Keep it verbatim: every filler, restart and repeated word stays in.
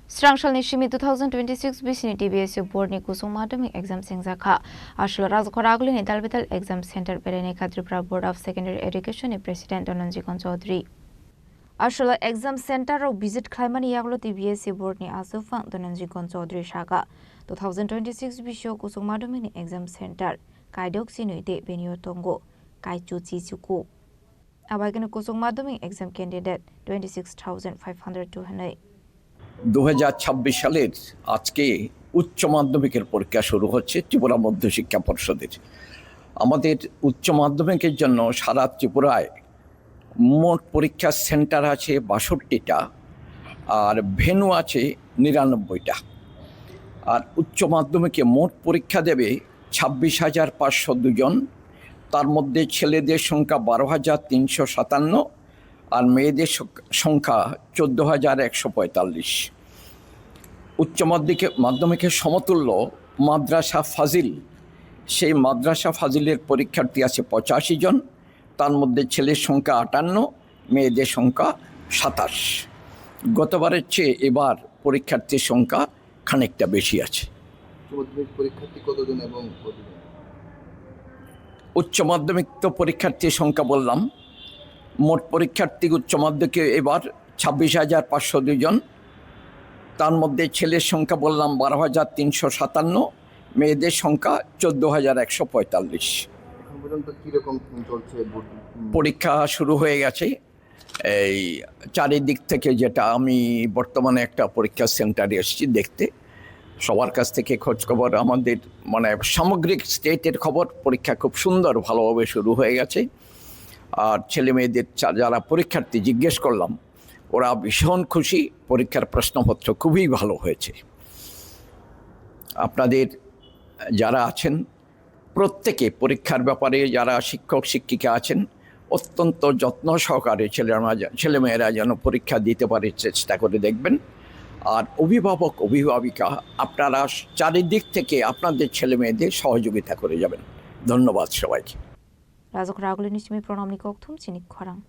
Srangsalni simi two thousand twenty-six bisini T B S C board ni kusung madhyamik exam sengjakha. Aswk Rajkhor Agulini dalbidal exam center belainai kha Tripura Board of Secondary Education ni President Dhananjay Gon Chaudhary. Aswk exam center rok visit khlaimani yagulo T B S C board ni aswk phang Dhananjay Gon Chaudhary sakha, two thousand twenty-six bisio kusung madhyamik ni exam center kaidok sinui de benio tongo kaichu chichuku. Abaikeno kusung madhyamik exam candidate twenty six thousand five hundred two hwnwi. দু হাজার ছাব্বিশ সালের আজকে উচ্চ মাধ্যমিকের পরীক্ষা শুরু হচ্ছে ত্রিপুরা মধ্যশিক্ষা পর্ষদের। আমাদের উচ্চ মাধ্যমিকের জন্য সারা ত্রিপুরায় মোট পরীক্ষার সেন্টার আছে বাষট্টিটা, আর ভেন্যু আছে নিরানব্বইটা। আর উচ্চ মাধ্যমিকে মোট পরীক্ষা দেবে ছাব্বিশ হাজার পাঁচশো দুজন, তার মধ্যে ছেলেদের সংখ্যা বারো হাজার তিনশো সাতান্ন, আর মেয়েদের সক-, সংখ্যা চোদ্দ হাজার একশো পঁয়তাল্লিশ। উচ্চ মাধ্যমিকে, মাধ্যমিকের সমতুল্য মাদ্রাসা ফাজিল, সেই মাদ্রাসা ফাজিলের পরীক্ষার্থী আছে পঁচাশি জন, তার মধ্যে ছেলের সংখ্যা আটান্ন, মেয়েদের সংখ্যা সাতাশ। গতবারের চেয়ে এবার পরীক্ষার্থীর সংখ্যা খানিকটা বেশি আছে। উচ্চ মাধ্যমিক পরীক্ষার্থী কতজন এবং কতজন? উচ্চ মাধ্যমিক তো পরীক্ষার্থীর সংখ্যা বললাম, মোট পরীক্ষার্থী উচ্চ মাধ্যমিকে এবার ছাব্বিশ হাজার পাঁচশো দুই জন, তার মধ্যে ছেলের সংখ্যা বললাম বারো হাজার তিনশো সাতান্ন, মেয়েদের সংখ্যা চোদ্দ হাজার একশো পঁয়তাল্লিশ। এখন পর্যন্ত কিরকম চলছে ভর্তি? পরীক্ষা শুরু হয়ে গেছে। এই চারিদিক থেকে, যেটা আমি বর্তমানে একটা পরীক্ষা সেন্টারে এসেছি দেখতে, সবার কাছ থেকে খোঁজ খবর, আমাদের মানে সামগ্রিক স্টেটের খবর, পরীক্ষা খুব সুন্দর, ভালোভাবে শুরু হয়ে গেছে। আর ছেলে মেয়েদের চা-, যারা পরীক্ষার্থী জিজ্ঞেস করলাম, ওরা ভীষণ খুশি, পরীক্ষার প্রশ্নপত্র খুবই ভালো হয়েছে। আপনাদের যারা আছেন, প্রত্যেকে পরীক্ষার ব্যাপারে, যারা শিক্ষক শিক্ষিকা আছেন, অত্যন্ত যত্ন সহকারে ছেলেরা যে-, ছেলেমেয়েরা যেন পরীক্ষা দিতে পারে, চেষ্টা করে দেখবেন। আর অভিভাবক, অভিভাবিকা, আপনারা চারিদিক থেকে আপনাদের ছেলে মেয়েদের সহযোগিতা করে যাবেন। ধন্যবাদ সবাইকে। Rajok Raguli ni simi Pranamni kokthum chini khorang.